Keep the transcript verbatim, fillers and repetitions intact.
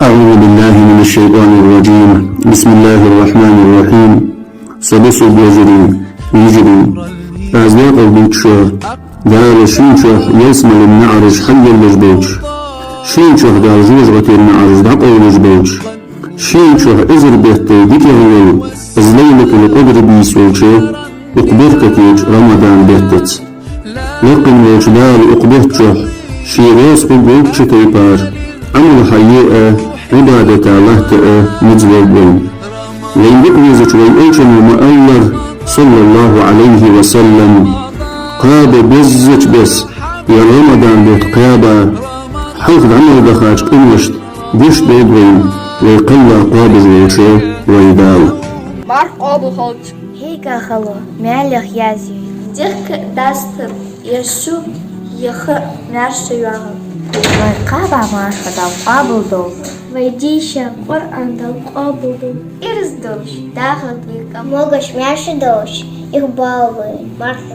أعوذ بالله من الشيطان الرجيم. بسم الله الرحمن الرحيم. Са бусалба вежарий, йижарий, аз декъал дувц шуга, Дала шийна чухь ялсмален маӀараш хьалъеллаш болча, шийна чухь Дала жожагӀатен маӀараш дӀакъовлаш болча, шийна чухь эзар бетта дикагӀа вола из Лайлатул-Къадр бийса йолча укх беркате йолча Рамадан беттаца. Лакхе волча Дала укх бетта чухь ший раьза хургволча тайпара Ӏамал хьае а, Ӏибадата латта а низ лолда вайна. Вайна дика везача вай Элчано ма аллара, صلى الله عليه وسلم: «Кхаба беззача беса ер Рамадан бутт кхаьба, хьалха дӀа мел дахача къиношта гешт долда вайна вай кхелла кхобаш волча вай Дала». Марха къоабал хилда. Хьийга хало маьлех язъе. Дехка дастар, я шу, я ха маьрша йоагӀа. Вай кхаба марха Дала къоабалдолда. Вай дийша Къуръан Дала къоабалдолда. Ираз долаш дахалда вай къам. Могаш маьрша долаш, их бала вай марха.